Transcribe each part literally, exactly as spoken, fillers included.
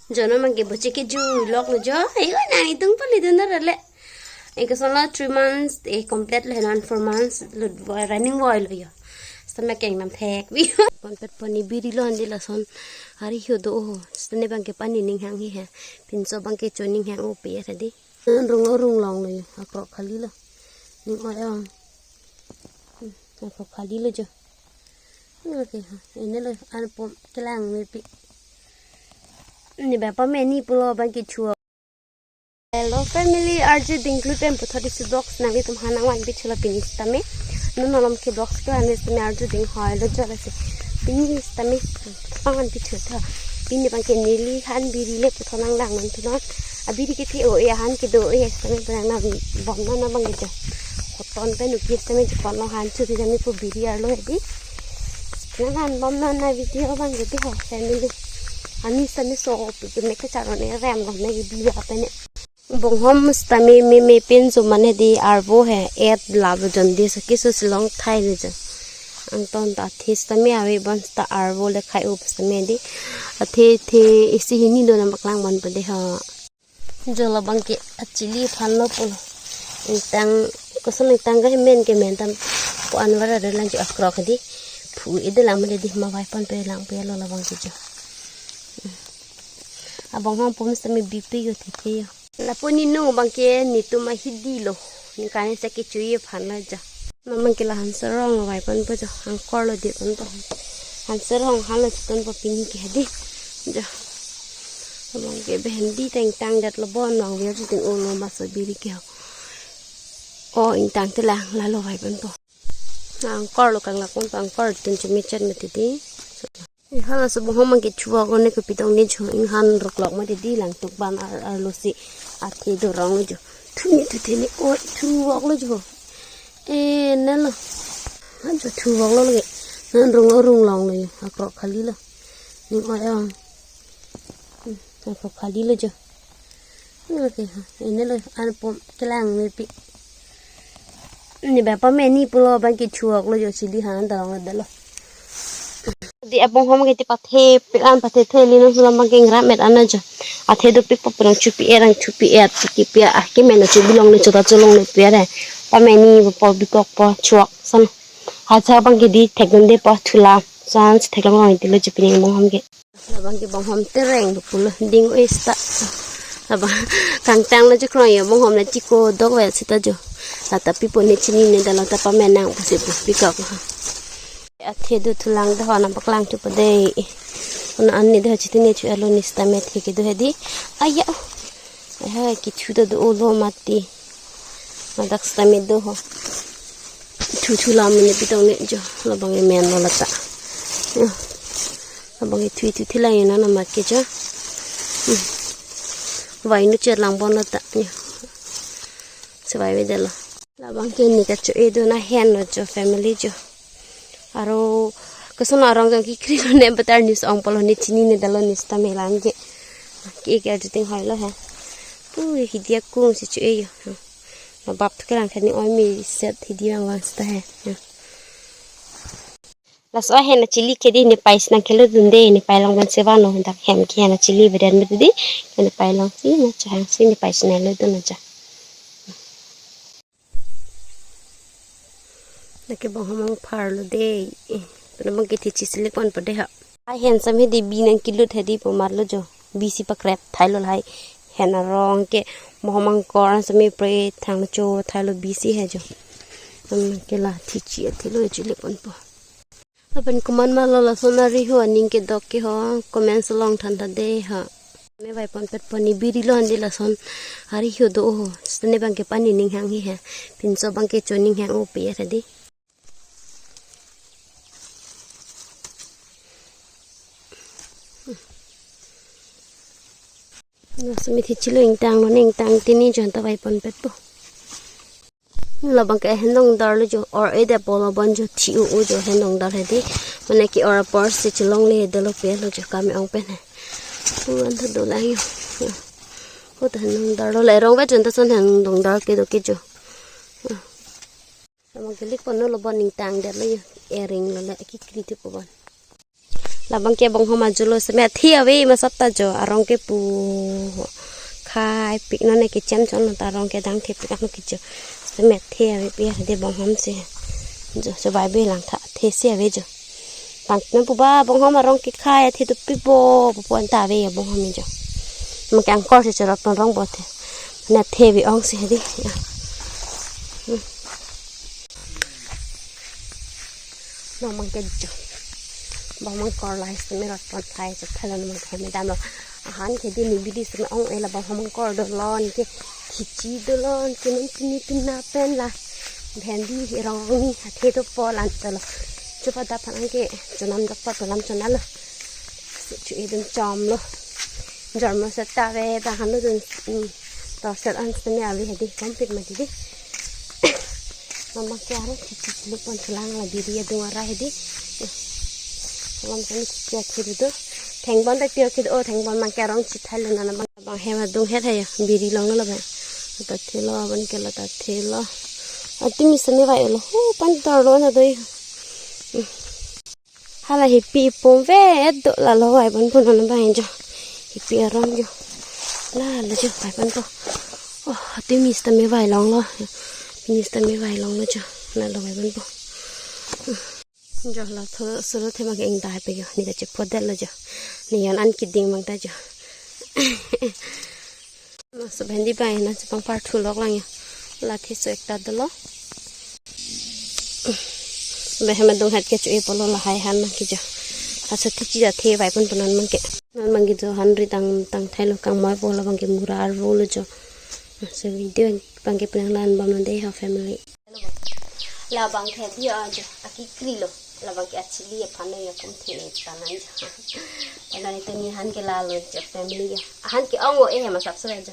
Jo non abangke boche kejui lok lo jo. Ayo, nangtum pali dun na rale. Ekasonlo three months, eh, complete lo, non four months lo, running voi lo jo. Stomach keng nam thek bi. Ponpet pon, ne biri lo handi lason. Ari hyo do ho. Seta ne abangke pani ning hang hi he. Pinso abangke cho ning hang o pe ya tadi. Rung lo rung long lo jo. Akrok khali lo. Ning oi ong. Hmm, akrok khali lo jo. Okay, ha. Ene lo, an pom kelang mepi. Ne ba pameni pulo abangke chua. Hello family, arju ding klu pen puthot isi vlogs nanglitum aphan nangvan pi chulo pini sitame. Non malom ke vlogs ke ame sitame arju ding hoi lo jo lasi. Pini sitame nangvan pi chu tha. Pini abangke neli han biri le puthot nanglang non thu non. Abiri ke thi o e, han kedo o e sitame penang na bom non abangke jo. Koton pen uki sitame jo kono han chu di jami pu biri arlo hedi. Nangvan bom non na video abangke di ho family. Ani sitame so pi ke me ke charo ne rem lo ne biri ape ne. Bonghom sitame meme pen jo mane di arvo he et lab jon di so kiso silong thai le jo. Angton ta athe sitame ave bon seta arvo le khai up sitame di. Athe the isi hini do na paklang man pade ha. Jo labangke achili aphan lo pulo. Ingtang koson ingtang ke men ke men tam po anwar ada lanjut akrok di. Phu ide lam le di mavai pon pe lang pe lo labangke jo. Abonghom pum sitame bipi yo tete yo. Lapu ne nung abangke netum ahidi lo. Ning kane sa kechui aphan lo ja. Mamang ke la hanserong lo vai pon po jo. Angkor lo di pon po. Hanserong han lo chiton po pini ke hedi. Ja. Abangke behendi teng tang dat lo bon nang wir chitin ulo masa biri ke ho. O ingtang te lang lalo vai pon po. Angkor lo kang lakon po, angkor tun chumi chat mati di. Hala so bonghom abangke chuak lo ne kopi tong ne jo inghan ruklok mati di lang tuk ban ar arlo si athe do rong lo jo. Thu ni thu the ni oi thu vok lo jo. E na lo. Ha jo thu vok lo lagi. Non rung lo rung long lo jo. Akrok khali lo. Ning oi ong. Hmm, akrok khali lo jo. Okay, ha. Ene lo an pom kelang mepi. Ne ba pameni pulo abangke chuak lo jo chili han ta long lo dalo. Di abonghom ke ti pathe pe an pathe the li no sulam abangke ngra met an na jo. Athe do pik po penang chupi erang chupi er chupi pi a ke men chubi long ne chota cholong ne pi re. Pameni po bikok po chuak san. Ha cha abangke di thek dun de po thula. San thek long long ti lo chupi ne bonghom ke. Labangke bonghom tereng do pulo ding o seta. Labang kangtang lo jo kroi yo bonghom le chiko dok vel seta jo. Lata pi po ne chini ne dalo ta pamenang pusi pu pikok ha. Athe do thulang do hona paklang chu pade. Una anni do chiti ne chu alo ni sitame the ke do hedi. Aya. Aha, kichu ta do olo mati. Ladak sitame do ho. Chu chu lam ne pitong ne jo. Labang emen lo lata. Yo. Labang e thui thui thila yena na mat ke jo. Hmm. Vai nu cher lang bon lata. Yo. Sevai ve delo. Labang ke ne kacho-e do na hen lo jo family jo. Aro koson arong jong kekri lo ne batar news ong polo ne chini ne dalo news ta melang ke. Ke ke arju ting hoi lo he. Pu hidi akung si cho-e yo. Na bap thu kelang kani oi mi set hidi vang vang seta he. Laso ahen achili ke di ne pais nang kelo dun de ne pailong ben sewa no dak hem ke hen achili beden bedi ne pailong si na chahang si ne pais nang lo dun aja. Lake bonghom angphar lo de. Puna abangke thichi selek pon po de ha. Ai handsome hedi bi nang kilut hedi po mar lo jo. Bi si pakrep thai lo lahai. Hen arong ke bonghom angkor an sami pre thang cho thai lo bi si he jo. Am ke la thichi athe lo chili pon po. Lapen komat ma lo lason ari ho aning kedok ke ho, comments along than ta de ha. Me vai pon pet pon ne biri lo handi lason ari ho do ho. Seta ne abangke pani ning hang hi ha. Pinso abangke cho ning hang o pe ya tadi. Na sumi thichi lo ingtang lo ne ingtang tini jon ta vai pon pet po. Labang ke hendong dar lo jo or e de polo bon jo thi u u jo hendong dar hedi. Mane ki or apor si chelong le de lo pe lo jo kame ong pen he. Pu an tha do la yo. Ko ta hendong dar lo le rong ve jon ta son hendong dar ke do ke jo. Labang ke lik pon lo bon ingtang det lo yo. Ering lo le ki kri ti po bon. Labang ke bonghom ajo lo, seme athe ave masap ta jo, arong ke pu khai pik non ne kechem chon ta arong ke dang thepik ano ke jo. Seme athe ave pi ade bonghom si. Jo, jo bai be lang tha athe si ave jo. Pang non pu ba bonghom arong ke khai athe to pi bo, bo pon ta ave ya bonghom jo. Mangke angkor si chorot non rong bo the. Ne athe ave ong si di. Ya. Hmm. Bang mangke jo. Bang mangkor lahai seme rot pon lahai jo, thalo mangke me damlo. Ahan ke di ni bidi seme ong e, labang bang mangkor dolon ke, thichi dolon ke, non pini pina pen la. Bhendi hirong ni athe to po lan cholo. Chupa dap phan ke chonam dap pa tolam chonalo. Chu edun chomlo. Jormo seta ve ta hanu dun, mm, torset an sene ali hedi kompik ma didi. Mama ke aro chichi chilu pon chulang la biri adung ara hedi. Mama sene chichi akhiru do. Thengbon ta pio kid o, thengbon mangke arong chithai le nana bang, bang hem adung het hai biri long lo bang. Ta thelo bang ke la ta thelo. Ati mi sene vai lo. Hu pan tor lo na doi. Hala hipi pum ve do la lo vai ban pun non bang jo. Hipi arong jo. La lo jo vai ban po. Oh, ati mi sita me vai long lo. Mi sita me vai long lo jo. La lo vai ban po. Jo la tho solo thema ke ing dai pe jo. Ni ta chepho det lo jo. Ni yon an kiding mang ta jo. Laso bhendi bai na chepang par thu lok lang ya. La thi so ekta dolo. Be hem adung het ke chu e polo lahai han mang ke jo. Laso thichi ta the vai pon pon non mang ke. Non mang ke jo han ri tang tang thai lo kangmoi po, labang ke mura arvo lo jo. Laso video bang ke penang lan bam non dei ha family. Labang ke dia aja aki kri lo. Labang ke achili aphan ya kum thile tanan ja. Ena itu ni han ke lalo ja family ya. Han ke ong o eh masap sore ja.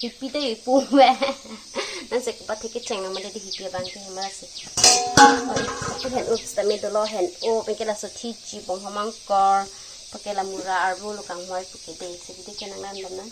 Hipi te ipu we. Nan se kupat ke cheng nama di hipi abang ke mara se. Aku hen up sita me dolo hen up ke laso thichi bonghom angkor. Pake la mura arvo lo kangmoi puke de se di ke nang nan bam nan.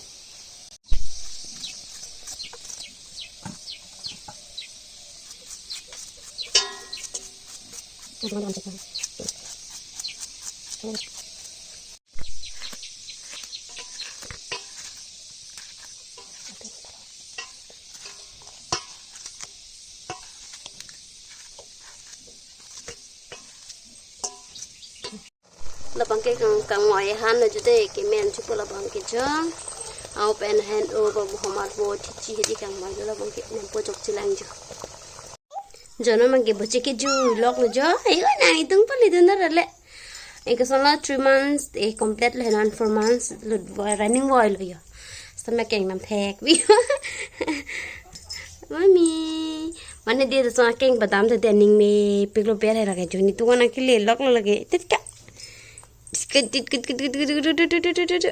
Labang ke kang kangmoi han lo jo de, kemen chupo labang ke jo. Au pen hen o ba bu homar bo thichi hedi kangmoi lo labang ke nempo jok chilang jo. Jo non mang ke boche ke ju lok lo jo. Ayo nang itung pali dun na rale. Eke son lo three months eh complete lo hen, four months lo boy running boy lo jo. Sama keng nam thek bi. Mami. Mane dia tu sana keng badam tu dia ning me pik lo ber hai lage jo. Ni tu wana kile lok lo lage. Tit ka. Tit tit tit tit tit tit tit tit tit tit tit.